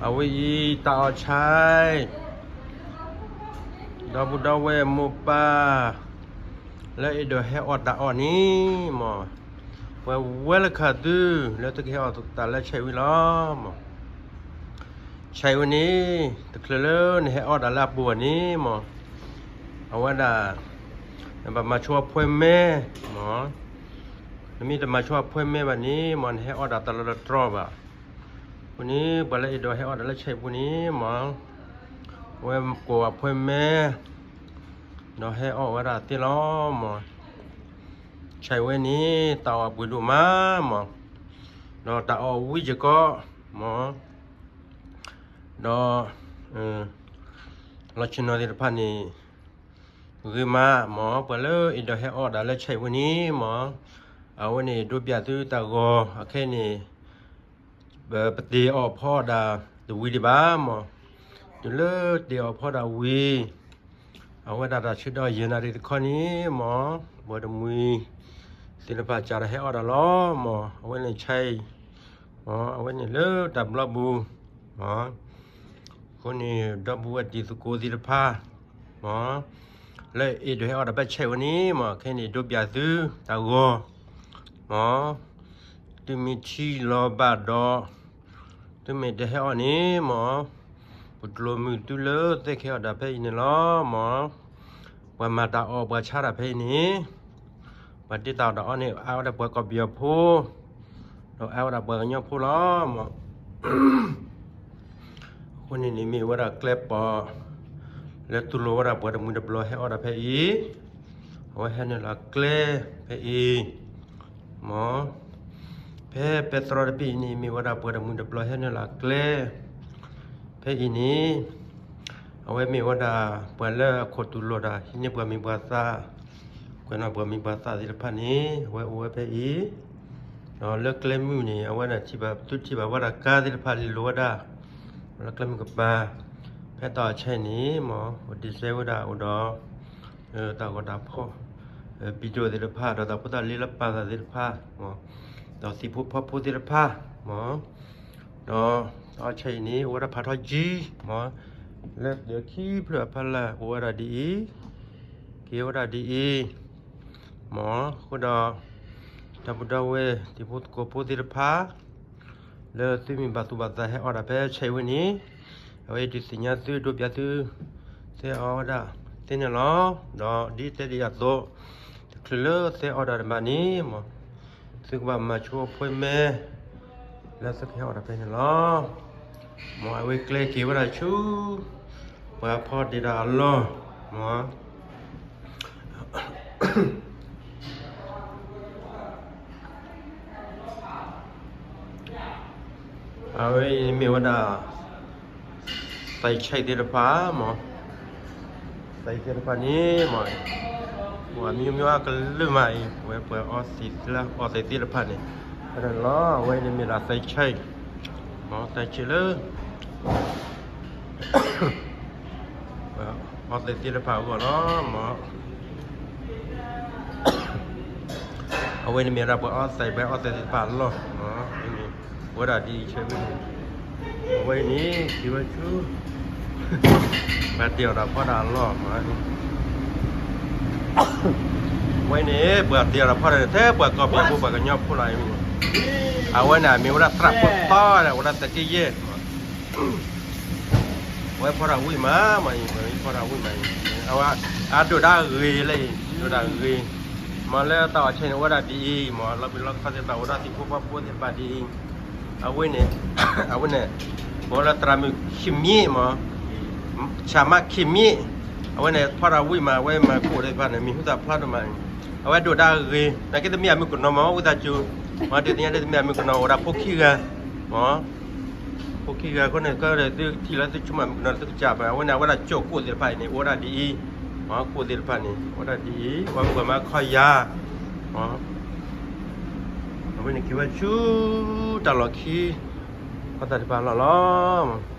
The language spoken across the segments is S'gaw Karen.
အဝဲအံၤတၢ်အီၣ်ဆဲး ဒီပုၢ်ဒီဝဲၢ်မိၢ်ပၢ် လၢအဲၣ်ဒိးဟဲအီၣ်တၢ်အီၣ်န့ၣ်မၢ်, ပှၤဝဲလၢခးသု လၢသုကဟဲအီၣ်တၢ်လၢဆဲးဝဲလီၤမၢ်. ဆဲးဝဲန့ၣ် တချုးလၢနဟဲအီၣ်တၢ်လၢအပူၤအီၤန့ၣ်မၢ်, အဝဲဒၣ် နဘၣ်မၤဆိအ appointment မၢ်. နမ့ၢ်တမၤဆိအ appointment ဘၣ်န့ၣ်မၢ် နဟဲအီၣ်တၢ်တလီၤတတြီဘၣ်. အဃိန့ၣ် ပှၤလၢအဲၣ်ဒိးဟဲအီၣ်တၢ်လၢဆဲးပူၤန့ၣ်မၢ်, အဝဲကိးအ appointment ဒီးဟဲအီၣ်ဝဲဒၣ်သ့လီၤမၢ်. ဆဲးဝဲန့ၣ် တၢ်အီၣ်ပှ့ၤဒိၣ်မးမၢ်, ဒီးတၢ်အီၣ်ဝံၣ်စ့ၢ်ကီးမၢ်, ဒီး လီၤဆ့ၣ်နီၤသ့ၣ်တဖၣ်န့ၣ် ဂ့ၤမးမၢ်. ပှၤလၢအဲၣ်ဒိးဟဲအီၣ်တၢ်လၢဆဲးဝဲန့ၣ်မၢ်, အဝဲန့ၣ်ဒိပျးသုတၢ်ဂီၤအခဲအံၤန့ၣ် ပတ့ၢ်အီၣ်ဖီဒၣ်တဝံၤဒံးဘၣ်မၢ်. တုၤလၢတ့ၢ်အီၣ်ဖီဒၣ်ဝံၤ အဝဲဒၣ်တၢ်ဆၢကတီၢ်ယဲၢ်နၣ်ရံၣ်တခီန့ၣ်မၢ်, ပှၤတမှံၤသ့ၣ်တဖၣ်စးထီၣ်ဟဲအီၣ်တၢ်လီၤမၢ်. အဝဲန့ၣ်ဆဲး အဝဲန့ၣ်လၢတၢ်ဘျီပူၤမၢ်. အဃိန့ၣ် ဒီပုၢ်ဝဲၢ်တံၤသကိးသ့ၣ်တဖၣ်မၢ်, လၢအဲၣ်ဒိးဟဲအီၣ်တၢ်ဖဲဆဲးဝဲန့ၣ်မၢ်, ခဲအံၤန့ၣ်ဒိပျးသုတၢ်ဂီၤမၢ်. သုမ့ၢ်ထံၣ်လီၤဘၣ်ဒီး သုမ့ၢ်တဟဲအီၣ်န့ၣ်မၢ်, ပကျိၤမုာ်သုလၢသုကဟဲအီၣ်တၢ်ဖဲအံၤန့ၣ်လီၤမၢ်. ပှၤမၤတၢ်အီၣ်ပှၤဆါတၢ်ဖဲအံၤန့ၣ်, ပှၤတ့တၢ်အီၣ်တၢ်အီန့ၣ် အါဝဲဒၣ်ပှၤကီၢ်ပယီၤဖိ, ဒီးအါဝဲဒၣ်ပှၤကညီဖိလီၤမၢ်. အဃိန့ၣ်န့ၣ်မ့ၢ်ဝဲဒၣ်ကျဲပီၤ လၢတူၢ်လိာ်ဝဲဒၣ်ပှၤတမှံၤတဘျီဟဲအီၣ်တၢ်ဖဲအံၤ, အဝဲဟဲနုာ်လီၤကျဲဖဲအံၤမၢ်. ဖဲပဲတြီတဘ့ၣ်အံၤန့ၣ် မ့ၢ်ဝဲဒၣ်ပှၤတမှံၤတဘျီဟဲနုာ်လီၤကျဲ ဖဲအံၤန့ၣ်, အဝဲမ့ၢ်ဝဲဒၣ်ပှၤလၢအခိၣ်တူၢ်လိာ်တၢ် ဟံးန့ၢ်ပှၤမံၤပှၤသၣ်, ကွဲးနီၣ်ပှၤမံၤပှၤသၣ်သ့ၣ်တဖၣ်န့ၣ် အဝဲအိၣ်ဝဲဖဲအံၤ, ဒီးလၢကျဲမုၢ်န့ၣ် အဝဲဒၣ်ထံၣ်ဘၣ် သုထံၣ်ဘၣ်ဝဲဒၣ်ကါသ့ၣ်တဖၣ်လံၤလိာ်ဝဲဒၣ် လၢကျဲမုၢ်ကပၤ, ဖဲတၢ်အီၣ်ဆဲးန့ၣ်မၢ် အိၣ်ဒံးစဲဝဲဒၣ်အိၣ်ဒီး တၢ်ဂီၤတၢ်ဖီၣ် video သ့ၣ်တဖၣ် ဒီးတၢ်ဖိတၢ်လံၤလၢပာ်သးသ့ၣ်တဖၣ်မၢ်, ဒီးသံၣ်ဖိဖီဖိသ့ၣ်တဖၣ်မၢ်, ဒီးတၢ်အီၣ်ဆဲးအံၤန့ၣ် အိၣ်ဝဲဒၣ်ဖးထီကံမၢ်, လၢခံဖျၢၣ်အဖီလာ် အိၣ်ဝဲဒၣ်ဒ်အံၤ, က့ၤဝဲဒၣ်ဒ်အံၤမၢ်. အဃိဒီး ဒီပုၢ်ဒီဝဲၢ်တံၤဖိသကိးဖိသ့ၣ်တဖၣ် လၢသုမ့ၢ်ဘၣ်သူၣ်ဘၣ်သးဟဲအီၣ်တၢ်ဖဲဆဲးဝဲန့ၣ်, အဝဲဒုးသ့ၣ်ညါသုဒိးပျးသု သဲအီၣ်ဝဲဒၣ်သ့န့ၣ်လီၤ. ဒီးဒ်တဲဒ်အသိး တချုးလၢသဲအီၣ်တၢ်တဘၣ်န့ၣ်မၢ်, သုကဘၣ်မၤဆိအ appointment လၢသုကဟဲအီၣ်တၢ်ဖဲန့ၣ်လီၤ. မၢ် အဝဲကျဲက့ၤဝဲဒၣ်ဆူ ပှၤဖီဒ့ၣ်တၢ်အလီၢ်မၢ်. အဝဲအံၤမ့ၢ်ဝဲဒၣ် သဲဆဲးသ့ၣ်တဖၣ်မၢ်, သဲဆဲးသ့ၣ်တဖၣ်န့ၣ်မၢ်, ပှၤမံၤမံၤအကလုာ်မးအံၤ အဝဲပှၤအီသံးလၢအီသံးသ့ၣ်တဖၣ်န့ၣ် ဖဲန့ၣ်လီၤ. အဝဲန့ၣ်မ့ၢ်ဒၣ်သဲဆဲးမၢ်, သဲဆဲးလၢ အီသံးသ့ၣ်တဖၣ်အဂီၢ်လီၤမၢ်. အဝဲန့ၣ်မ့ၢ်ဝဲဒၣ်ပှၤအီသံး ပှၤအီသံးသ့ၣ်တဖၣ်အလီၢ်မၢ်. အဝဲန့ၣ် က့ၤဝဲဆူ ပှၤတ့အီၣ်တၢ်ဖီဒၣ်အလီၢ်မၢ်. အဝဲန့ၣ် ပှၤတ့အီၣ်တၢ်ဖီဒၣ်န့ၣ် ထဲပှၤကီၢ်ပယီၤဖိ ပှၤကညီဖိလီၤ. အဝဲန့ၣ်မ့ၢ်ဝဲဒၣ်သရၣ်ဖိသီဒီး ဝဲဒၣ်သးက့ယဲၢ်မၢ်. အဝဲဖီဒၣ်ဝံၣ်မးမၢ်အံၤ, ဖီဒၣ်ဝံၣ်မးအံၤ, အဝဲ အဒိၣ်ဒၣ်ဂ့ၤလၢအံၤ, ဒိၣ်ဒၣ်ဂ့ၤမၢ်. လၢတၢ်အီၣ်ဆဲးန့ၣ် အိၣ်ဝဲဒၣ်ဒ်အံၤမၢ်, လီၤဘှံးလီၤတီၤသ့ၣ်တဖၣ် အိၣ်ဒၣ်သံၣ်ဖိဖီဖိသ့ၣ်တဖၣ်ဒ်အံၤ. အဝဲန့ၣ် အဝဲန့ၣ် ပှၤလၢသရၣ်မုၣ်ခံမံၤမၢ်, ဆၣ်မါခံမံၤ, အဝဲန့ၣ် ဖီဒၣ်ဝံၣ်မး, အဝဲမၤကိၣ်သ့ၣ်တဖၣ်န့ၣ် မံၤဟူသၣ်ဖျါဒိၣ်မး, အဝဲဒိၣ်ဒၣ်ဂ့ၤ, နာ်က့တမ့ၢ်အမုၣ်ကနီၤမၢ်, ဝံသးစူၤ မၢ်, ဒုးသ့ၣ်ညါလၢတမ့ၢ်အမုၣ်ကနီၤ, အိၣ်ဒၣ်ဖိခံဂၤမၢ်. ဖိခံဂၤအဃိန့ၣ် ကဲဒီးသုထံၣ်လၢသုဆိကမိၣ်မုၣ်ကနီၤ သုကစၢ်ဘၣ်. အဝဲန့ၣ် အဝဲဒၣ်ကၠိၣ်ကိၣ်သ့ၣ်တဖၣ်အံၤန့ၣ် အိၣ်ဝဲဒၣ်ဒ်အံၤမၢ်, ကိၣ်သ့ၣ်တဖၣ်န့ၣ် အိၣ်ဝဲဒၣ်ဒ်အံၤ, ပှၤမုၣ်ပှၤမါခီယာ်မၢ်. အဝဲန့ၣ်က့ၤဝဲဆူ တၢ်လီၢ်ခံ ဖီသၣ်တဖၣ်လီၢ်လီၤ.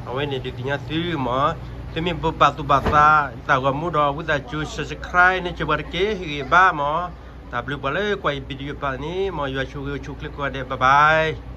အဝဲန့ၣ်ဒုးသ့ၣ်ညါသုမၢ်, သုမ့ၢ်ဘၣ်သူၣ်ဘၣ်သး တၢ်ဂီၤမူဒီး ဝံသးစူၤ subscribe န့ၢ်စၢၤပှၤတက့ၢ်, ဟ့ၣ်ဂံၢ်ဘါမၢ်. တၢ်ဘျုးပှၤလၢကွၢ်အံၤ video ပာ်န့ၣ်မၢ်, ယွၤဆိၣ်ဂ့ၤအိၣ်ဆူၣ်အိၣ်ချ့ကိးဂၤဒဲး, bye bye.